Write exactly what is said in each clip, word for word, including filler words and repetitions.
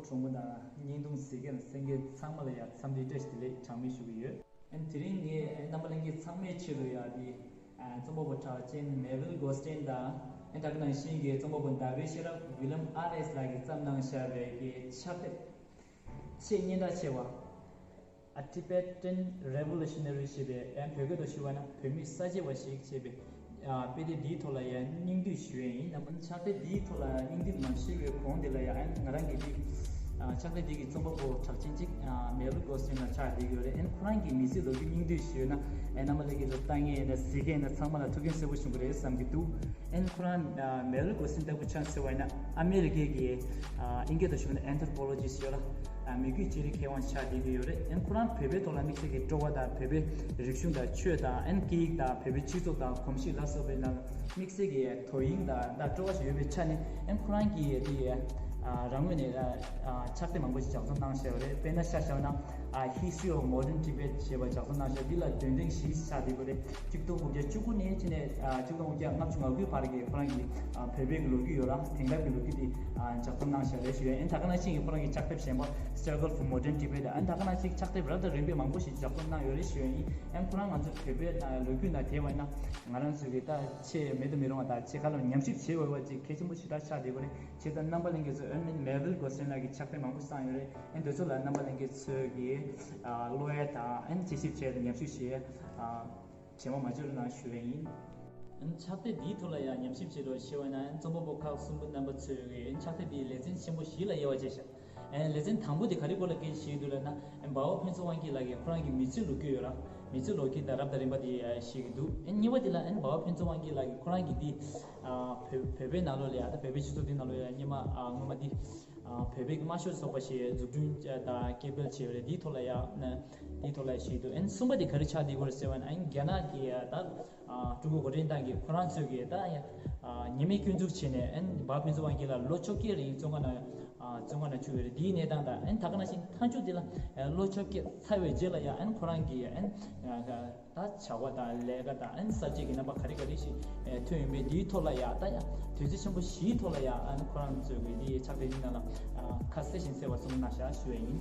གྲོགས་པོ་དང་བརྙན་ཐུང་གཟིགས་མཁན་གསན་མཁན་ཚང་མ་ལ་ཡང་འཚམས་འདྲི་བཀྲ་ཤིས་བདེ་ལེགས་གྲངས་མེད་ཞུ་གི་ཡོད། ཨ་ནི་དེ་རིང་ངས་རྣམ་པ་ལྷན་རྒྱས་ཚང་མའི་ཆེད་དུ་ཡང་དེ་རྩོམ་པ་པོ་གྲགས་ཅན་མེ་བིལ་གོ་སྟན་དང་ཨ་ནི་ད་ག་ནང་བཞིན་གྱི་རྩོམ་པ་པོ་ཟླ་བའི་ཤེས་རབ་ཝི་ལམ་ཨ་ལེས་ལགས་ཀྱིས་བརྩམས་གནང་བཞག་པའི་གི་ཕྱག་དེབ་ཆེས་སྙན་གྲགས་ཆེ་བ། A Tibetan Revolutionary ཞེས་པའི་ཨ་ནི་བོད་སྐད་དུ་ཞུ་བ་ན་བོད་མིའི་གསར་བརྗེ་བ་ཞིག་ཅེས་པའི་ཨ་དཔེ་དེབ་འདིའི་ཐོག་ལ་ཡང་སྙིང་བསྡུས་ཞུ་ཡས་ཡིན། ནམ་ཕྱག་དེབ་འདིའི་ཐོག་ལ་སྙིང་བསྡུས་མ་ཞུས་པའི་གོང་དེ་ལ་ཡང་ཨ་ནི་ང་རང་གིས་འདི་ཨ་ཕྱག་དེབ་འདི་གི་རྩོམ་པ་པོ་གྲགས་ཅན་གཅིག་ཨ་མེ་བིལ་གོ་སྟན་ལ་ཆགས་བསྡད་ཡོད་རེད། ཨ་ནི་ཁོ་རང་གི་མི་ཚེའི་ལོ་རྒྱུས་སྙིང་བསྡུས་ཞུས་ན་ཨ་རྣམ་པ་ལྷན་རྒྱས་ཚོ་ལྟ་མཁན་ཡིན་ན་གཟིགས་མཁན་ཡིན་ན་ཚང་མ་ལ་ཐུགས་ཕན་གསོས་པོ་བྱུང་གི་རེད་བསམ་གྱི་འདུག་ཨན་ཁོ་རང་མེ་བིལ་གོ་སྟན་ལྟ་བུ་ཆ་མཚོན་པ་ཡིན་ན་ཨ་མེ་རི་ཀའི་གི་ཨིན་སྐད་དུ་ཞུ་ན་Anthropologist ཡོད་ལ་མི་རྒྱུད་བཅོས་རིག་མཁས་དབང་ཆགས་བསྡད་ཀྱི་ཡོད་རེད། ཨན་ཁོ་རང་བོད་པའི་ཐོག་ལ་དམིགས་བསལ་གྱི་སྤྲོ་བ་དང་བོད་པའི་རིག་གཞུང་དང་ཆོས་དང་ཨན་སྐད་ཡིག་དང་བོད་པའི་སྤྱི་ཚོགས་དང་གོམས་གཤིས་ལ་སོགས་པའི་ནང་དམིགས་བསལ་གྱི་དོ་དབྱིངས་དང་དང་སྤྲོ་བ་ཞིག་ཡོད་པའི་ཆ་ནས་ཨན་ཁོ་རང་གི་དེ་རང་ངོས་ནས་ཕྱག་དེབ་མང་པོ་ཞིག་ལྗགས་རྩོམ་གནང་བཞག་ཡོད་རེད། དཔེར་ན་ཆ་བཞག་ན་History of Modern Tibet ཞེས་པ་ལྗགས་རྩོམ་གནང་བཞག་འདི་ལ་འདོན་ཐེངས་བཞི་ཆགས་བསྡད་ཡོད་རེད། གཅིག་སྟོང་དགུ་བརྒྱ་བཅུ་དགུ་ནས་ཕྱིན་ནས་ཨ་གཅིག་སྟོང་དགུ་བརྒྱ་ལྔ་བཅུ་ང་དགུའི་བར་གྱི་ཁོ་རང་གི་ཨ་བོད་པའི་གི་ལོ་རྒྱུས་ཡོད་ལ་དེང་རབས་ཀྱི་ལོ་རྒྱུས་དེ་ཨ་ལྗགས་རྩོམ་གནང་བཞག་རེད་ཞུ་ཡ་ཡིན། ད་ག་ནང་བཞིན་གྱི་ཁོ་རང་གི་ཕྱག་དེབ་གཞན་པ་Struggle for Modern Tibet ཨ་ད་ག་ནང་བཞིན་ཕྱག་དེབ་རབ་དང་རིམ་པས་མང་པོ་ཞིག་ལྗགས་རྩོམ་གནང་ཡོད་རེད་ཞུ་ཡ་ཡིན། ཨ་ཁོ་རང་ང་ཚོ་བོད་པའི་ཨ་ལོ་རྒྱུས་ནང་དེ་བ་ཡིན་ན་ང་རང་ཚོ་གི་ད་ཆེས་མེད་དུ་མི་རུང་བ་དང་ཆེས་ཁ་ལོ་ཉམས་ཞིབ་བྱེད་འོས་པ་ཅིག་གལ་ཆེན་པོ་ཞེ་དྲག་ཆགས་བསྡད་ཡོད་རེད། བྱས་ཙང་རྣམ་པ་ལྷན་རྒྱས་ཚོ་ཨ་ནི་མེ་བིལ་གོ་སྟན་ལགས་ཀྱི་ཕྱག་དེབ་མང་པོ་བསགས་ཡོད་རེད། ཨ་འདི་ཚོ་ལ་རྣམ་པ་ལྷན་རྒྱས་ཚོས་ཀྱི་ཨ་ཀློག་ཡ་དང་ཨ་ནི་དཔྱད་ཞིབ་བྱས་ཏེ་ཉམས་ཞིབ་བྱེད་ཡ་ཨ་རྗེས་མ་མ་བརྗེད་རོགས་གནང་ཞུ་ཡ་ཡིན། ཨ་ནི་ཕྱག་དེབ་འདིའི་ཐོག་ལ་ཡང་ཉམས་ཞིབ་བྱེད་རོགས་ཞུ་བ་ན་ཨ་ནི་རྩོམ་པ་པོ་ཁག་གསུམ་པོ་རྣམ་པ་ཚོས་ཀྱི་ཨ་ནི་ཕྱག་དེབ་འདིའི་ལེ་ཚན་ཆེན་པོ་བཞི་ལ་དབྱེ་བ་ཕྱེ་བཞག་ཨ་ནི་ལེ་ཚན་དང་པོ་དེ་ག་རེ་སྐོར་ལ་སྐད་ཆ་བཤད་ཀྱི་འདུག་ལབ་ན་ཨ་ནི་འབའ་བ་ཕུན་ཚོགས་དབང་རྒྱལ་ལགས་ཀྱིས་ཁོ་རང་གི་མི་ཚེའི་ལོ་རྒྱུས་ཡོད་ར། མི་ཚེའི་ལོ་རྒྱུས་དང་རབ་དང་རིམ་པ་དེ་བཤད་ཀྱི་འདུག་ཨ་ནི་གཉིས་པ་དེ་ལ་ཨ་ནི་འབའ་བ་ཕུན་ཚོགས་དབང་རྒྱལ་ལགས་ཀྱིས་ཁོ་རང་གི་འདི་ཨ་བོད་བོད་པའི་ནང་ལོགས་ལ་ཡ་ད་བོད་པའི་སྤྱི་ཚོགས་འདི་ནང་ལོགས་ཡ་སྔོན་མ་ཨ་སྔོན་མ་འདི་ཨ་བོད་པའི་དམར་ཤོག་ཚོགས་པ་ཞེས་འཛུགས་སྐྲུན་དང་སྐད་འབོད་བྱས་པ་རེད། འདིའི་ཐོག་ལ་ཡ་ན་འདིའི་ཐོག་ལ་ཡ་བཤད་ཀྱི་འདུག་ཨ་ནི་གསུམ་པ་དེ་ག་རེ་ཆགས་བསྡད་ཡོད་རེད་ཟེར་བ་ན་ཨ་ནི་རྒྱ་ནག་གི་ཡ་ད་ཨ་ཀྲུང་གོ་གུང་ཁྲན་ཏང་གིས་ཁོ་རང་ཚོས་ཀྱི་ད་ཡ་ཨ་ཉེས་མེད་སྐྱོན་འཛུགས་བྱས་ནས་ཨ་ནི་འབའ་བ་ཕུན་ཚོགས་དབང་རྒྱལ་ལགས་ལོ་བཅོ་བརྒྱད་རིང་བཙོན་ཁང་ནང་ཨ་བཙོན་ཁང་ནང་བཅུག་ཡོད་རེད། འདིའི་གནས་སྟངས་དང་ཨ་ནི་ད་ག་ནང་བཞིན་མཐའ་མཇུག་དེ་ལ་ཨ་ལོ་བཅོ་བརྒྱད་ཚར་བའི་རྗེས་ལ་ཡང་ཨ་ནི་ཁོ་རང་གིས་ཨ་ནི་ད་བྱ་བ་དང་ལས་ཀ་དང་ཨ་ནི་གསར་བརྗེ་གི་རྣམ་པ་ག་རེ་ག་རེ་ཞིག་ཐོན་ཡོད་མེད་འདིའི་ཐོག་ལ་ཡང་ད་ཡང་དོན་ཚན་ཆེན་པོ་བཞིའི་ཐོག་ལ་ཡང་ཨ་ནི་ཁོ་རང་ཚོས་གི་འདི་ཕྱག་དེབ་འདི་ནང་ལ་ཁ་གསལ་ཞིང་གསལ་བ་གསུངས་གནང་བཞག་ཞུ་བ་ཡིན།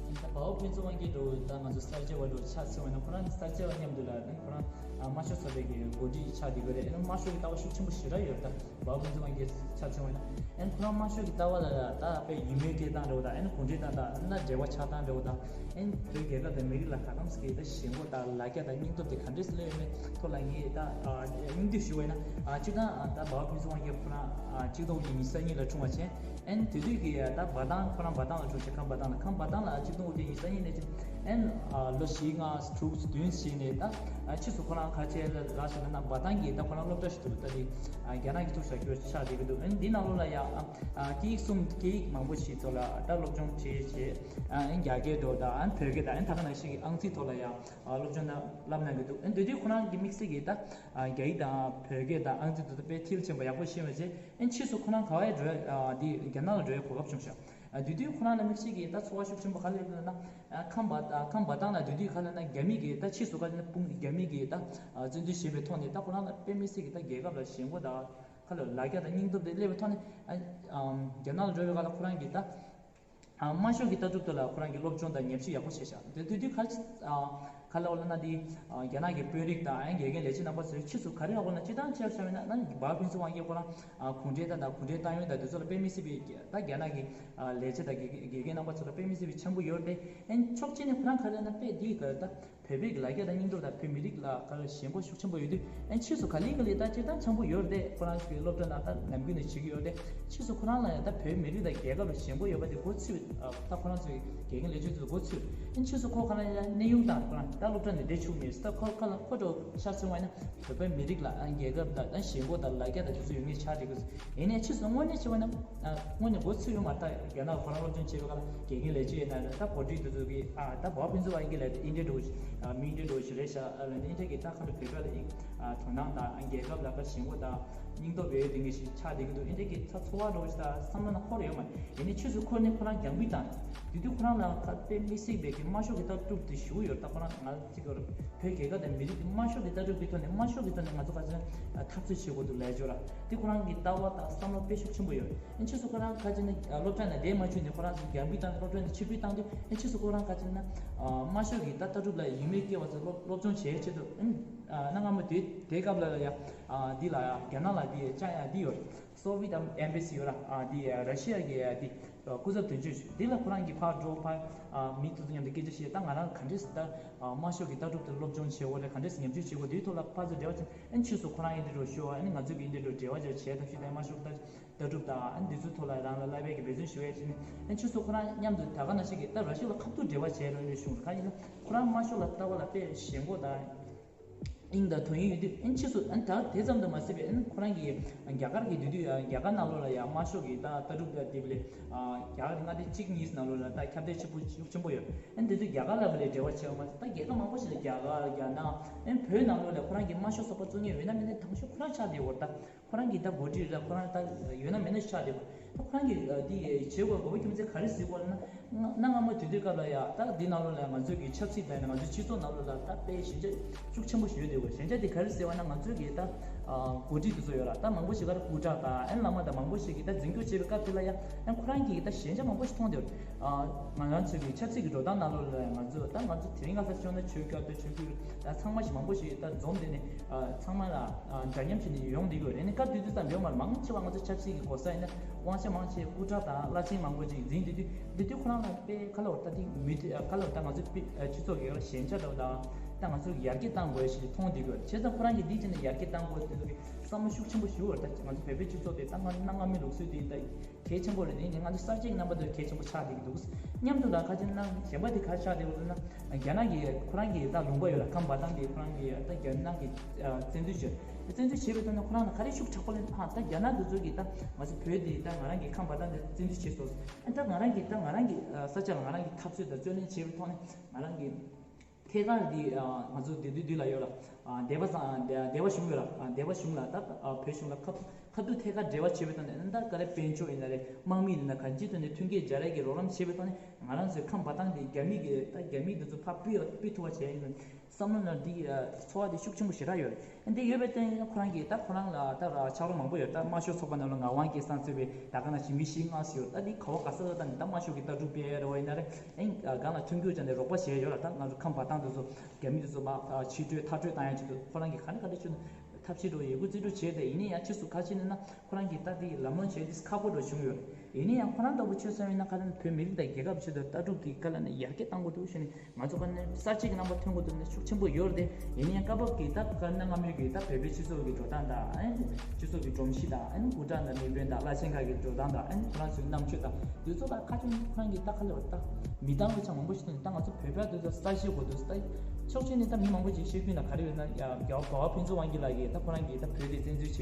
ད་འབའ་བ་ཕུན་ཚོགས་དབང་རྒྱལ་འདྲ་བོ་ད་ང་ཚོ་གསར་བརྗེ་བ་འདྲ་བོ་ཆ་མཚོན་པ་ན་ཁོ་རང་གསར་བརྗེ་བ་མཉམ་དུ་ལ་ཨ་ནི་ཁོ་རང་དམར་ཤོག་ཚོགས་པའི་གི་འགོ་ཁྲིད་ཆགས་བསྡད་ཡོད་རེད། ཨ་ནི་དམར་ཤོག་གི་ལྟ་བ་ཤུགས་ཆེན་པོ་ཞེ་དྲག་ཡོད་རེད། ད་འབའ་བ་ཕུན་ཚོགས་དབང་རྒྱལ་ཆ་མཚོན་པ་ན་ཨ་ནི་ཁོ་རང་དམར་ཤོག་གི་ལྟ་བ་ལ་ད་དཔེ་ཡིད་སྨོན་སྐྱེ་སྟངས་འདྲ་བོ་དང་ཨ་ནི་གུང་ཁྲན་ཏང་དང་ཨ་ནི་འབྲེལ་བ་ཆགས་སྟངས་འདྲ་བོ་དང་ཨ་ནི་བོད་རྒྱལ་ཁབ་དང་མི་རིགས་ལ་ག་ཙམ་ཞིག་ད་ཞེན་ཁོག་དང་ལ་རྒྱ་དང་སྙིང་སྟོབས་དེ་ག་འདྲས་སླེབས་ཡོད་མེད་ཐོག་ལ་ངས་ད་སྙིང་བསྡུས་ཞུ་བ་ཡིན་ན་སྤྱིར་བཏང་ད་འབའ་བ་ཕུན་ཚོགས་དབང་རྒྱལ་ཁོ་རང་གཅིག་སྟོང་དགུ་བརྒྱ་ཉི་ཤུ་རྩ་གཉིས་ལ་འཁྲུངས་པ་བྱས། ཨ་ནི་དེ་དུས་ཀྱི་ད་འབའ་ཐང་ཁོ་རང་འབའ་ཐང་ལ་འཁྲུངས་ཤག་ཁམས་འབའ་ཐང་ལ། ཁམས་འབའ་ཐང་ལ་གཅིག་སྟོང་དགུ་བརྒྱ་ཉི་ཤུ་རྩ་གཉིས་ནས་ཅིག་ཨ་ནི་ལོ་བཞི་ལྔ་དྲུག་བདུན་ཞིག་ནས་ད་ཕྱིས་སུ་ཁོ་རང་ག་བྱས་ལ་ཞེ་ན་ན་འབའ་ཐང་གི་ད་ཁོ་རང་སློབ་གྲྭ་ཞིག་འདུག་ད་དེ་རྒྱ་ནག་གི་ཐུག་ཤག་རྒྱུ་ཆགས་བསྡད་ཀྱི་འདུག་ཨ་ནི་འདི་ནང་ལོགས་ལ་ཡང་སྐད་ཡིག་གསུམ་སྐད་ཡིག་མང་པོ་ཞིག་ཐོག་ལ་ད་སློབ་སྦྱོང་བྱས་བྱས་ཨ་ནི་རྒྱ་སྐད་འདྲ་བོ་དང་ཨ་ནི་བོད་སྐད་དང་ཨ་ནི་ད་ག་ནང་བཞིན་གྱི་ཨང་རྩིས་ཐོག་ལ་ཡང་སློབ་སྦྱོང་གནང་བསླབ་གནང་གི་འདུག་ཨ་ནི་དེ་དུས་ཁོ་རང་གི་དམིགས་བསལ་གྱི་ད་རྒྱ་ཡིག་དང་བོད་སྐད་དང་ཨང་རྩིས་དེ་ཚོ་དཔེ་མཐིལ་ཕྱིན་པ་ཡག་པོ་ཤེས་པ་བྱས། ཨན་ཕྱིས་སུ་ཁོ་རང་ག་བར་འགྲོ་ཨ་འདི་རྒྱ་ནག་ལ་འགྲོ་ཡའི་གོ་སྐབས་བྱུང་ཤག་ཨ་དེ་དུས་ཁོ་རང་ལ་དམིགས་བསལ་གྱི་ད་ཚོར་བ་ཤུགས་ཆེན་པོ་ག་རེ་སླེབས་ན། ཨ་ཁམས་པ་ཨ་ཁམས་པ་ཏང་ལ་དེ་དུས་ག་ལ་ན་རྒྱ་མི་གི་ད་ཕྱིས་སུ་ག་ལ་ན་དཔུང་རྒྱ་མི་གི་ད་ཨ་བཙན་འཛུལ་བྱས་པའི་ཐོག་ནས་ད་ཁོ་རང་ལ་དཔེ་མི་སྲིད་ཀྱི་ད་རྒྱལ་ཁབ་ལ་ཞེན་ཁོག་དང་ག་ལ་ལ་རྒྱ་དང་སྙིང་སྟོབས་དེ་སླེབས་པའི་ཐོག་ནས་ཨ་ཨམ་རྒྱ་ནག་ལ་འགྲོ་བའི་སྐབས་ལ་ཁོ་རང་གི་ད་ཨ་དམར་ཤོག་གི་ལྟ་གྲུབ་ཐོག་ལ་ཁོ་རང་གི་སློབ་སྦྱོང་དང་ཉམས་ཞིབ་ཡག་པོ་བྱས་ཤག་དེ་དུས་དུས་ག་ལ་ཨ་ག་ལ་འོ་ལ་ན་དེ་ཨ་རྒྱ་ནག་གི་དཔོན་རིགས་དང་ཨ་དགེ་རྒན་ལས་བྱེད་རྣམ་པ་ཚོས་ཕྱིས་སུ་ག་རེ་ཧ་གོ་ན་སྤྱིར་བཏང་ཆ་བཞག་པ་ཡིན་ན་ན་འབའ་ཕུན་ཚོགས་དབང་རྒྱལ་ཁོ་རང་ཨ་གུང་ཁྲན་ཏང་དང་གུང་ཁྲན་ཏང་ཡོན་དང་དེ་ཚོ་ལ་དཔེ་མི་སྲིད་པའི་ད་རྒྱ་ནག་གི་ཨ་ལས་བྱེད་དང་དགེ་དགེ་རྒན་རྣམ་པ་ཚོ་ལ་དཔེ་མི་སྲིད་པའི་འཆམ་པོ་ཡོད་རེད། ཨན་ཕྱོགས་གཅིག་ནས་ཁོ་རང་ག་རེ་ན་དཔེ་འདི་ག་ད་བོད་པའི་ལ་རྒྱ་དང་སྙིང་སྟོབས་དང་བོད་མི་རིགས་ལ་ག་རེ་ཞེན་ཁོག་ཤུགས་ཆེན་པོ་ཡོད་དུས་ཨན་ཕྱིས་སུ་ག་ལེ་ག་ལེ་ད་སྤྱིར་བཏང་འཆམ་པོ་ཡོད་རེད། ཁོ་རང་ཚོའི་སློབ་གྲྭ་ནང་ད་ནམ་རྒྱུན་ནས་བྱེད་ཀྱི་ཡོད་རེད། ཕྱིས་སུ་ཁོ་རང་ལ་ཡང་ད་བོད་མི་རིགས་དང་རྒྱལ་ཁབ་ལ་ཞེན་ཁོག་ཡོད་པ་དེ་མགོ་ཚོས། ད་ཁོ་རང་ཚོའི་དགེ་རྒན་ལས་བྱེད་ཚོས་མགོ་ཚོས། ཨན་ཕྱིས་སུ་ཁོ་ག་རེ་ཡང་གནས་དབྱུང་དང་ཁོ་རང་ད་སློབ་གྲྭ་ནས་འདྲེ་ཆུག་མེད་ད་ཁོ་ཁ་ལ་ཁོ་འགྲོ་ཤར་སོང་བ་ན་བོད་པའི་མི་རིགས་ལ་ཨན་རྒྱལ་ཁབ་ལ་ད་ཞེན་ཁོག་དང་ལ་རྒྱ་དང་དེ་ཚོ་ཡོད་ངེས་ཆགས་འགྲིག་གི། ཡིན་ནའི་ཕྱིས་སུ་དངོས་གནས་བྱས་པ་ན། དངོས་གནས་མགོ་ཚོས་ཡོད་མ་རེད། ད་རྒྱ་ནག་ཁོ་རང་སློབ་སྦྱོང་བྱེད་པའི་སྐབས་ལ་དགེ་རྒན་ལས་བྱེད་ཡིན་ན་ད་གོ་སྒྲིག་དེ་ཚོ་གི་ཨ་ད་འབའ་ཕུན་ཚོགས་དབང་རྒྱལ་ལ་ཨིན་ཌི་ཡ་འགྲོ་ཨ་མི་ཨིན་ཌི་ཡ་འགྲོ་ཞིག་རེད་ཤག་ཨ་ལ་ནི་ཨིན་ཌི་ཡ་གི་ད་ཁ་ལ་བོད་པ་ལ་ཨིན་ དོ་སྣང་དང་རྒྱལ་ཁབ་ལ་ཁ་ཞེན་པོ་དང་སྙིང་སྟོབས་ཡོད་དེ་འདྲ་ཞིག་ཆགས་བསྡད་ཀྱི་འདུག་ཨེ་འདྲ་གི་ཚ་ཚོར་བ་འདྲ་བོ་ཞིག་དང་བསམ་བློ་ནང་འཁོར་ཡོད་མ་རེད། ཡིན་ནའི་ཕྱིས་སུ་འཁོར་ནས་ཁོ་རང་རྒྱང་འབུད་བཏང་། དེ་དུས་ཁོ་རང་ལ་ཁ་དཔེ་མི་སྲིད་པའི་གི་དམར་ཤོག་གི་ལྟ་གྲུབ་དེ་ཞུ་གི་ཡོད། ད་ཁོ་རང་ང་ཚིག་གི་བོད་རྒྱལ་ཁབ་དང་མི་རིགས་དེ་དམར་ཤོག་གི་ལྟ་གྲུབ་ཀྱི་ཐོག་ནས་དམར་ཤོག་གི་ཐོག་ནས་ང་ཚོ་ཁ་ཚོན་འཐབ་རྩོད་བྱེད་དགོས་འདུག་ལས་སྦྱོར་ར། དེ་ཁོ་རང་གི་ལྟ་བ་དང་བསམ་བློ་དཔེ་ཤུགས་ཆེན་པོ་ཡོད། ཨེ་ཕྱིས་སུ་ཁོ་རང་ཁ་ཅིག་ནི་སློབ་གྲྭ་ནང་བསྡད་མ་བཅུག་ནས་ཁོ་རང་ཚོ་རྒྱང་འབུད་བཏང་སློབ་གྲྭ་ནས་ཕྱིར་འབུད་བཏང་དུས་ཨེ་ཕྱིས་སུ་ཁོ་རང་ཁ་ཅིག་ན་དམར་ཤོག་གི་ད་ལྟ་གྲུབ་ལ་ཡིད་མོས་སྐྱེ་བ་ཚོ་སློབ་སློབ་སྦྱོང་བྱེད་ཆེད་དུ་ཨེ་གནའ་སྔ་མོ་དེ་དེ་སྐབས་ལ་ཡ་འདི་ལ་ཡ་རྒྱ་ནག་ལ་འདི་ཅ་ཡ་འདི་ཡོད། སོ་ཝི་ཡེད་ཨེམ་བེ་སི་ཡོད་ར། འདི་ར་ཤི་ཡ་གི་འདི་སྐུ་ཚབ་དོན་གཅོད་འདི་ལ་ཁོ་རང་གི་ཕར་འགྲོ་ཕར་མི་དེ་ཚོ་མཉམ་དུ་སྐད་ཆ་བཤད། ད་ང་རང་ག་འདྲས་ད་དམར་ཤོག་གི་ལྟ་གྲུབ་དེ་སློབ་སྦྱོང་བྱེད་དགོས་རེད། ག་འདྲས་ཉམས་ཞིབ་བྱེད་དགོས་དེའི་ཐོག་ལ་ཕར་ཚུར་འབྲེལ་བ་བྱས། ཨ་ནི་ཕྱིས་སུ་ཁོ་རང་ཨེ་འདྲ་འགྲོ་ཤོག་ཨ་ནི་ང་ཚོ་གི་ཨེ་འདྲ་འགྲོ་འབྲེལ་བ་བྱས་བྱས་དང་ཤུལ་དང་དམར་ཤོག་ལྟ་ལྟ་གྲུབ་དང་ཨ་ནི་འདི་ཚོའི་ཐོག་ལ་རང་ལ་བསླབ་པའི་གི་འབད་བརྩོན་ཞུ་ཡས་བྱས་ནས། ཨ་ནི་ཕྱིས་སུ་ཁོ་རང་མཉམ་དུ་ད་ག་ནང་བཞིན་གི་ད་ར་ཤི་ཡ་ལ་ཁ་ཐུག་འབྲེལ་བ་བྱས་རོགས་ནས་བྱུང་ར། གང་ཡིན་ན་ཁོ་རང་དམར་ཤོག་ལ་ལྟ་བ་ལ་དཔེ་ཞེན་ཁོག་དང་དབྱིངས་དང་དོན་ཡོད་དུས། ཨ་ནི་ཕྱིས་སུ་ཨ་ནི་ད་དེ་ཙམ་དུ་མ་ཟད་པའི་ཨ་ནི་ཁོ་རང་གི་རྒྱ་གར་གི་དེ་དུས་རྒྱ་གར་ནང་ལོགས་ལ་ཡང་དམར་ཤོག་གི་ད་ལྟ་གྲུབ་ལ་དེ་བས་རྒྱ་གར་མངའ་སྡེ་གཅིག་གཉིས་ནང་ལོགས་ལ་ད་ཁྱབ་གདལ་ཆེན་པོ་ཤུགས་ཆེན་པོ་ཡོད། ཨ་ནི་དེ་དུས་རྒྱ་གར་ལ་བ་ལས་འབྲེལ་བ་བྱས་པ་མ་ཟད་ད་རྒྱལ་ཁབ་མང་པོ་ཞིག་ལ་རྒྱ་གར་རྒྱ་ནག་ཨ་ནི་བོད་ནང་ལོགས་ལ་ཁོ་རང་གི་དམར་ཤོག་ཚོགས་པ་བཙུགས་མཁན་ཡོད་ན་མེད་ན་དང་ཤོས་ཁོ་རང་ཆགས་བསྡད་ཡོད་རེད། ད། ཁོ་རང་གི་ད་འགོ་ཁྲིད་ར་ཁོ་རང་ད་ཡོད་ན་མེད་ན་ཆགས་བསྡད་པ། ད་ཁོ་རང་གི་འདི་བྱེད་དགོས་དགོས་པ་རྒྱུ་མཚན་ག་རེ་ཟེར་དགོས་ལབ་ན། གནའ་སྔ་མོ་དུས་དུས་སྐབས་ལ་ཡ་ད་འདི་ནང་ལོགས་ལ་ང་ཚོའི་གི་ཆབ་སྲིད་དང་ང་ཚོའི་སྤྱི་ཚོགས་ནང་ལོགས་ལ་ད་དཔེ་ཞན་ཆ་ཤུགས་ཆེན་པོ་ཞིག་ཡོད་བསྡད་ཡོད། ཞན་ཆ་དེ་ག་རེ་ཟེར་བ་ན་ང་ཚོའི་གི་ད་འགོ་ཁྲིད་དེ་ཚོ་ཡོད་ར། ད་མང་པོ་ཞིག་ག་རེ་སྐུ་དྲག་དང་ཨན་བླ་མ་དང་མང་པོ་ཞིག་གི་ད་འཛིན་སྐྱོང་བྱེད་པའི་སྐབས་དེ་ལ་ཡ་ཨན་ཁོ་རང་གི་ད་ཞན་ཆ་མང་པོ་ཞིག་མཐོང་བསྡད་ཡོད། ང་རང་ཚོའི་གི་ཆབ་སྲིད་ཀྱི་འགྲོ་སྟངས་ནང་ལོགས་ལ་ང་ཚོ་ད་ང་ཚོ་དེ་རིང་ཁ་སང་བྱུང་ན་ཆོས་སྐྱོར་དང་ཆོས་བརྒྱུད་ད་ཚང་མ་ཞིག་མང་པོ་ཞིག་ད་འཛོམས་བསྡད་ནས་ཚང་མ་ལ་འདྲ་མཉམ་བྱས་ནས་ཡོང་བསྡད་ཡོད་རེད། ནི་སྐབས་དེ་དུས་ཙམ་ཡོད་མ་རེད། མང་ཆེ་བ་ང་ཚོ་ཆབ་སྲིད་ཀྱི་གོ་ས་ཡིན་ན་དབང་ཆ་མང་ཆེ་སྐུ་དྲག་དང་བླ་ཆེན་མང་པོ་ཅིག་འཛིན་བསྡད་དུས་འདི་དུས་ཁོ་རང་ལ་དཔེ་ཁ་ལོ་ད་ཐིག་མི་ཁ་ལོ་ད་ང་ཚོ་སྤྱི་ཚོགས་ཀྱི་ཞན་ཆ་འདྲ་བོ་དང་ད་ང་ཚོ་ཡར་རྒྱས་གཏང་དགོས་ཞེས་མཐོང་བསྡད་ཡོད། བྱས་ཙང་ཁོ་རང་གིས་འདི་བྱས་ནས་ཡར་རྒྱས་གཏང་དགོས་དེ་ཚོ་གི་བསམ་བློ་ཤུགས་ཆེན་པོ་ཞིག་ཡོད་རེད། ད་ང་ཚོ་བོད་པའི་སྤྱི་ཚོགས་དེ་ད་ང་གནའ་སྔ་མོའི་ལུགས་སྲོལ་དེ་ད། གལ་ཆེན་པོ་རེད། དེ་ནི་ང་ཚོ་གསར་བརྗེའི་རྣམ་པ་དེ་གལ་ཆེན་པོ་ཆགས་བསྡད་ཀྱི་འདུག་མཉམ་དུ་ལ་ཁ་ཅིག་ནང་གཞན་པ་དེ་ག་རེ་ཆགས་བསྡད་ཀྱི་འདུག་ན། རྒྱ་ནག་གི་ཁོ་རང་གི་ད་ལུང་པ་ཡོད་ལ་ཁམས་པ་ཏང་དེ་ཁོ་རང་གི་ད་རྒྱ་ནག་གི་བཙན་འཛུལ་བྱས། བཙན་འཛུལ་བྱས་པའི་ཐོག་ནས་ཁོ་རང་ལ་ག་རེ་ཤུགས་དྲག་པོ་ལེན་ཧ་ད་རྒྱ་ནག་དེ་ཚོ་གི་ད་ང་ཚོ་བོད་དེ་ད་ང་རང་གི་ཁམས་པ་ཏང་དེ་བཙན་འཛུལ་བྱས་སོང་། ད་ང་རང་གི་ད་ང་རང་གི་ས་ཆ་ལ་ང་རང་གི་འཐབ་རྩོད་དང་རྩོད་ལེན་བྱས་པའི་ཐོག་ནས་ང་རང་གི་ཐད་ཀར་འདི་ང་ཚོ་བདེ་སྡུག་འདི་ལ་ཡོད་ལ། སྡེ་པ་སང་སྡེ་པ་གཞུང་ཡོད་ལ། སྡེ་པ་གཞུང་ལ་ད་བོད་གཞུང་ལ་ཁ་ཁ་ཐུག་ཐད་ཀར་འབྲེལ་བ་བྱེད་པའི་ཐོག་ནས་ད་ག་རེ་དཔལ་འབྱོར་ཡིན་ན་རེད། དམག་མི་ཡིན་ན་གང་ཅིའི་ཐོག་ནས་མཐུན་རྐྱེན་སྦྱར་ཡས་ཀྱི་རོགས་རམ་བྱེད་པའི་ཐོག་ནས་ང་རང་ཚོའི་ཁམས་པ་ཏང་འདི་རྒྱ་མི་གི་ད་རྒྱ་མི་འདི་ཚོ་ཕར་སྤུས་སྤུས་ཐུབ་པ་བྱས་ཡིན། བསམ་བློ་ནང་འདི་ཚོར་བ་འདི་ཤུགས་ཆེན་པོ་ཞེ་དྲག་ཡོད་རེད། འདི་ཡོད་པའི་སྟེང་ཁོ་རང་གིས་ད་ཁོ་རང་ལ་ད་ཆགས་རོགས་མང་པོ་ཡོད། ད་དམར་ཤོག་ཚོགས་པ་ནང་ལ་ངག་དབང་སྐལ་བཟང་གཙོས་པའི་ད་ག་ནང་བཞིན་མི་བཞི་ལྔ་ཞིག་ཡོད། ད་འདི་ག་བ་ག་ས་ལ་ད་འདི་ད་དམར་ཤོག་གི་ལྟ་གྲུབ་སྤེལ་ཡ་རེད་བ་ཡིན་ན་རེད། ཨིན་གང་ལ་མཐུན་འགྱུར་བྱས་ནས་རོགས་པ་བྱས་ཡོད་ལ། ད་ང་ཚོ་ཁམས་པ་ཏང་དེ་ཚོ་རྒྱ་མི་དེ་ཚོ་མ་ཕྱིར་སྤྲོད་མཐར་སྤྲོད་བཏང་ཡ་ཆེད་དུ་ཁོ་རང་གིས་ག་ནས་ག་འདྲ་བྱས་ནས་ཐབས་ཤེས་འགྲོ་ཡོད་རྒུ་རྩིས་སྤྲོད་བྱས་ཏེ། ཡིན་ནའི་ཡང་ཕྱིས་སུ་ཁ་ཕྱེ་ནས་ན་ཁོ་རང་གིས་ད་དེ་ལམ་ལྷོང་བྱས་ཏེ་ཁག་པོ་འགྲོ་བྱུང་ཡོད་རེད། ཡིན་ནའི་ཡང་ཁོ་རང་ལྟ་བུ་ཆོས་སོང་ཡིན་ན་ཁ་ནས་བོད་མི་རིགས་དང་རྒྱལ་ཁབ་ཆེད་དུ་ལྟ་གྲུབ་དེ་ག་ལ་ནས་ཡར་རྒྱས་གཏང་དགོས་འདུག་ཟེར་ནས་ང་ཚོ་ཁ་ནས་གསར་བརྗེ་གི་རྣམ་པ་ཐོན་དགོས་འདུག་ནས་ཤུགས་ཆེན་པོ་ཡོད་རེད། ཡིན་ནའི་ཡང་སྐབས་བབ་ཀྱི་ད་ག་ནང་སྔ་མོའི་གི་ད་བོད་པའི་སྤྱི་ཚོགས་ཀྱི་འགྲོ་སྟངས་དང་ཨེ་སྤྱི་ཚོགས་ཀྱི་སྒྲོམ་གཞི་དང་ཨེ་སྐུ་དྲག་དང་མི་དཔོན་དང་བླ་ཆེན་ཁག་གི་འགྲོ་སྟངས་དང་ཨེ་ཁོ་རང་ཚོའི་རྣམ་དཔྱོད་དང་དེ་ཚོ་ལ་ཁ་ཅིག་ཁོ་རང་གི་ད་ག་ལ་བ་ད་མི་འདང་བའི་ཆ་མང་པོ་ཞིག་འདུག་ད་ང་ཚོ་བོད་པ་དེ་ཚོ་གསར་བརྗེ་དགོས་འདུག་ད་ཕྱོགས་གཅིག་ནས་ད་མི་མང་པོ་ཅིག་བཤད་ཀྱིན་ལ་ག་རེ་ཡོད་ན་ཡ་རྒྱ་བ་བ་ཕུན་ཚོགས་དབང་སྐྱིད་ལགས་ཀྱིས་ད་ཁོ་རང་གིས་ད་བོད་དེ་བཙན་འཛུལ་བྱས་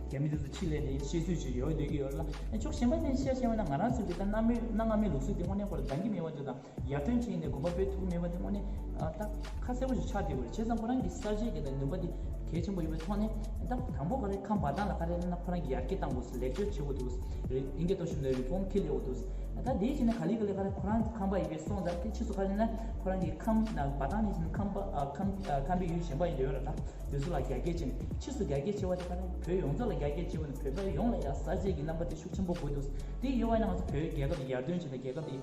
རྒྱ་མི་དེ་ཚོ་ཕྱིར་ལེན་ནས་བཤད་ཚུལ་ཅིག་ཡོད་འདོད་ཀྱི་ཡོད་ལ། ཕྱོགས་གཞན་པ་ནས་བཤད་བཤད་བ་ན་ང་རང་ཚོ་གི་ད་གནའ་མི་གནའ་སྔ་མའི་ལུགས་སྲོལ་དེ་དངོས་གནས་ཁོ་ལ་འདང་གི་མེད་པ་ཅིག་དང་། ཡར་ཐོན་ཕྱིན་ནས་གོམ་པ་སྤོས་ཐུབ་མེད་པ་དེ་དངོས་གནས་ཨ་ད་ཁ་གསལ་པོ་ཞིག་ཆགས་བསྡད་ཡོད་རེད། བྱས་ཙང་ཁོ་རང་གི་གསར་བརྗེ་གི་ད་ནུས་པ་དེ་གལ་ཆེན་པོ་ཡོད་པའི་ཐོག་ནས་ད་དང་པོ་ག་རེ་ཁམས་པ་ཏང་ལ་ག་རེ་ལབ་ན་ཁོ་རང་གི་ཡར་རྒྱས་གཏང་དགོས་སུ་ལེགས་བཅོས་བྱེད་དགོས་འདུག་ཟེར། ཨིན་སྐད་ཐོག་ཞུས་ན་རི་ཕོམ་ཁེ་ལེགས་འོ་འདུག་ཟེར། ད་དེའི་ཕྱིར་ན་ག་ལེ་ག་ལེ་ག་རེ་ཁོ་རང་ཁམས་པ་ཡིན་པའི་སོང་ཙང་དེ་ཕྱིས་སུ་ག་རེ་ན་ཁོ་རང་གི་ཁམས་ན་པ་ཏང་ནས་ཕྱིན་ཁམས་པ་ཨ་ཁམས་ཨ་ཁམས་པའི་ཡུལ་གཞན་པ་ཡིན་ཡོད་ར། ད་དེ་ཚོ་ལ་རྒྱ་སྐྱེད་བྱས་ནས་ཕྱིས་སུ་རྒྱ་སྐྱེད་བྱེད་པ་དེ་ག་རེ་བོད་ཡོངས་རྫོགས་ལ་རྒྱ་སྐྱེད་བྱེད་པ་ནི་བོད་པ་ཡོངས་ལ་ཡང་གསར་བརྗེ་གི་རྣམ་པ་དེ་ཤུགས་ཆེན་པོ་དགོས་འདུག་དེ་ཡོད་པ་ན་ང་ཚོ་བོད་རྒྱལ་ཁབ་ཡར་ཐོན་བྱས་ནས་རྒྱལ་ཁབ་དེ།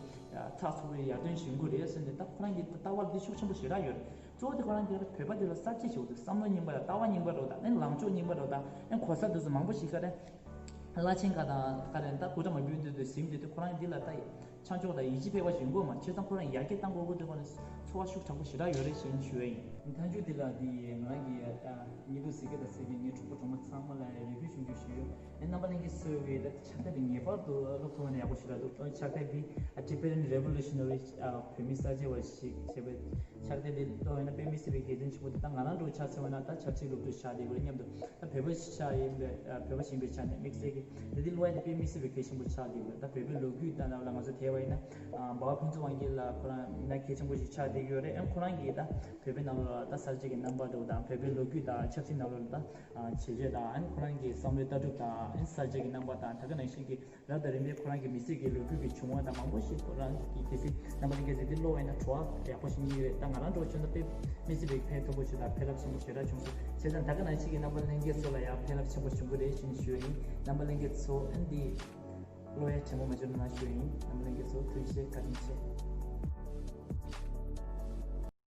ཚགས་ཚུད་པའི་ཡར་ཐོན་བྱུང་གི་རེད་ཟེར་ནས་ད་ཁོ་རང་གི་ལྟ་བ་འདི་ཤུགས་ཆེན་པོ་ཞེ་དྲག་ཡོད་རེད། གཙོ་བོ་དེ་ཁོ་རང་གི་བོད་པ་དེ་ལ་གསར་བརྗེ་ཞེས་པ་དེ་བསམ་བློ་རྙིང་པ་དང་ལྟ་བ་རྙིང་པ་རེད་དང་ཨེ་ལངས་ཕྱོགས་རྙིང་པ་རེད་དང་ཨེ་གོ་ས་དེ་ཚོ་མང་པོ་ཞིག་ག་རེ། བླ་ཆེན་ཁག་དང་ག་རེ་ད་སྐུ་དྲག་མ་བུད་དུས་དུས་ཟིན་དུས་དུས་ཁོ་རང་འདི་ལ་ད་ཆ་འཇོག་དང་ཡིད་ཆེས་སྤེལ་བ་ཞིག་དགོས་མ་བྱས་ཙང་ཁོ་རང་ཡར་རྒྱས་གཏང་དགོས་ཀྱི་འདུག་གོ་ནས་ཚོར་བ་ཤུགས་དྲག་པོ་ཞེ་དྲག་ཡོད་རེད་ཞེས་ཞུ་ཡ་ཡིན། མཐའ་མཇུག་འདི་ལ་འདི་ང་རང་གི་སྙིང་པོ་གཟིགས་ཀྱི་དང་གཟིགས་པའི་ངའི་གྲོགས་པོ་གྲོགས་མོ་ཚང་མ་ལ་རེ་སྐུལ་ཞུ་རྒྱུ་ཞུ་ཡོད། ཨེ་རྣམ་པ་ལྷན་རྒྱས་ཚོས་ཀྱིས་ད་ཕྱག་དེབ་འདི་ངེས་པར་དུ་ཀློག་ཐུབ་ན་ཡག་པོ་ཞིག་རེད་འདུག་ཕྱག་དེབ་འདི་ཨ་Tibetan Revolutionary བོད་མིའི་གསར་བརྗེ་བ་ཞིག་ཞེས་པའི་ ཕྱག་དེབ་འདི་ཀློག་ཡོད་ན་དཔེ་མི་སྲིད་པའི་དགེ་མཚན་ཆེན་པོ་འདུག་ད་ང་རང་འདྲ་བོ་ཆ་མཚོན་པ་ན་ད་ཆབ་སྲིད་སློབ་ཕྲུག་ཆགས་བསྡད་ཡོད་རེད་སྙམ་དུ། ད་བོད་པ་ཞིག་ཆགས་ཡིན་པའི་ཨ་བོད་པ་ཞིག་ཡིན་པའི་ཆ་ནས་དམིགས་བསལ་གྱི་དེ་འདི་ཀློག་ཡ་དེ་དཔེ་མི་སྲིད་པའི་གལ་ཆེན་པོ་ཆགས་བསྡད་ཡོད་རེད། ད་བོད་པའི་ལོ་རྒྱུས་ལྟ་ན་ལ་ང་ཚོ་དེ་བ་ཡིན་ན་ཨ་འབའ་བ་ཕུན་ཚོགས་དབང་རྒྱལ་ལགས་ཁོ་རང་ཡིན་ན་གལ་ཆེན་པོ་ཞིག་ཆགས་བསྡད་ཡོད་རེད། ཨ་ཁོ་རང་གིས་ད་བོད་པའི་ནང་ལོགས་ལ་ད་གསར་བརྗེ་གི་རྣམ་པ་འདྲ་བོ་དང་བོད་པའི་ལོ་རྒྱུས་དང་ཆབ་སྲིད་ནང་ལོགས་ལ་ད་ཨ་བྱེད་སྤྱོད་དང་ཨ་ཁོ་རང་གི་བསམ་བློའི་ལྟ་གྲུབ་དང་ཨ་གསར་བརྗེ་གི་རྣམ་པ་དང་ད་ག་ནང་བཞིན་གྱི་རབ་དང་རིམ་པས་ཁོ་རང་གི་མི་ཚེ་གི་ལོ་རྒྱུས་ཀྱི་བྱུང་བ་དང་མང་པོ་ཞིག་ཁོ་རང་གི་གལ་སྲིད་རྣམ་པ་ལྷན་རྒྱས་ཚོས་འདི་ཀློག་པ་ཡིན་ན་བྲོ་བ་ཡག་པོ་ཞིག་རྙེད་ཀྱི་རེད། ད་ང་རང་འདྲ་བོ་བྱུང་ན་དཔེ་མི་སྲིད་པའི་ཕན་ཐོགས་པོ་ཞིག་དང་ཕན་རླབས་ཆེན་པོ་ཞེ་དྲག་བྱུང་སོང་། བྱས་ཙང་ད་ག་ནང་བཞིན་གྱི་རྣམ་པ་ལྷན་རྒྱས་ཚོ་ལ་ཡང་ཕན་རླབས་ཆེན་པོ་བྱུང་གི་རེད་ཞེས་ནས་ཞུ་ཡ་ཡིན། རྣམ་པ་ལྷན་རྒྱས་ཚོ་ཨ་འདི་ཀློག་ཡ་བྱེད་མོ་མ་བྱུང་ན་ཞུ་ཡ་ཡིན། རྣམ་པ་ལྷན་རྒྱས་ཚོ་ཐུགས་རྗེ་ཆེ། བཀའ་དྲིན་ཆེ།